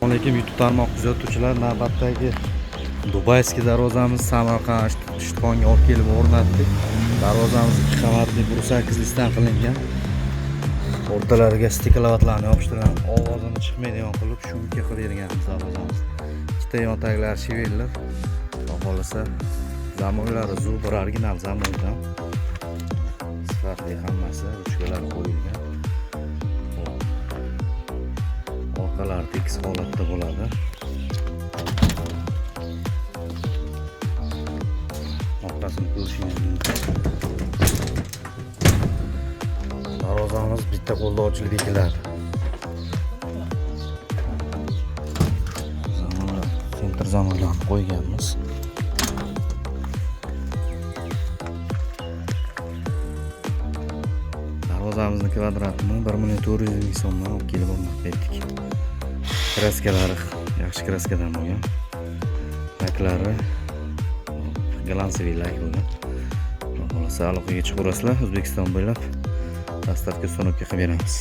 Alaykum, YouTube tarmoq kuzatuvchilar. Navbatdagi Дубайский darvozamiz Samarqand Ishtixonga olib kelib o'rnatdik. Darvozamiz ikki qavatli, 108 лист dan qilingan. O'rtalariga стекловата larni yopishtirgan, ovozini chiqmaydigan qilib, шумка qilib berganmiz darvozamiz. Ikkita yon taglari швеллер. Xudo xohlasa, zamoklari Zubr, original zamokdan. Sifatli hammasi, ruchkalar qo'yilgan. Xo'p. Orqalari tekis holatda bo'ladi. Orqasini ko'rishingiz mumkin. Darvozamiz bitta qo'lda ochilib bekiladi. Zamoklar, центр zamoklarni qo'yganmiz. Darvozamizni kvadratini 1 400 000 so'mdan olib kelib o'rnatib berdik. Kraskalari yaxshi kraskadan bo'lgan. Laklari глянцевый lak bo'lgan. Xudo xohlasa, aloqaga chiqaverasizlar, O'zbekiston bo'ylab доставка, установка qilib beramiz.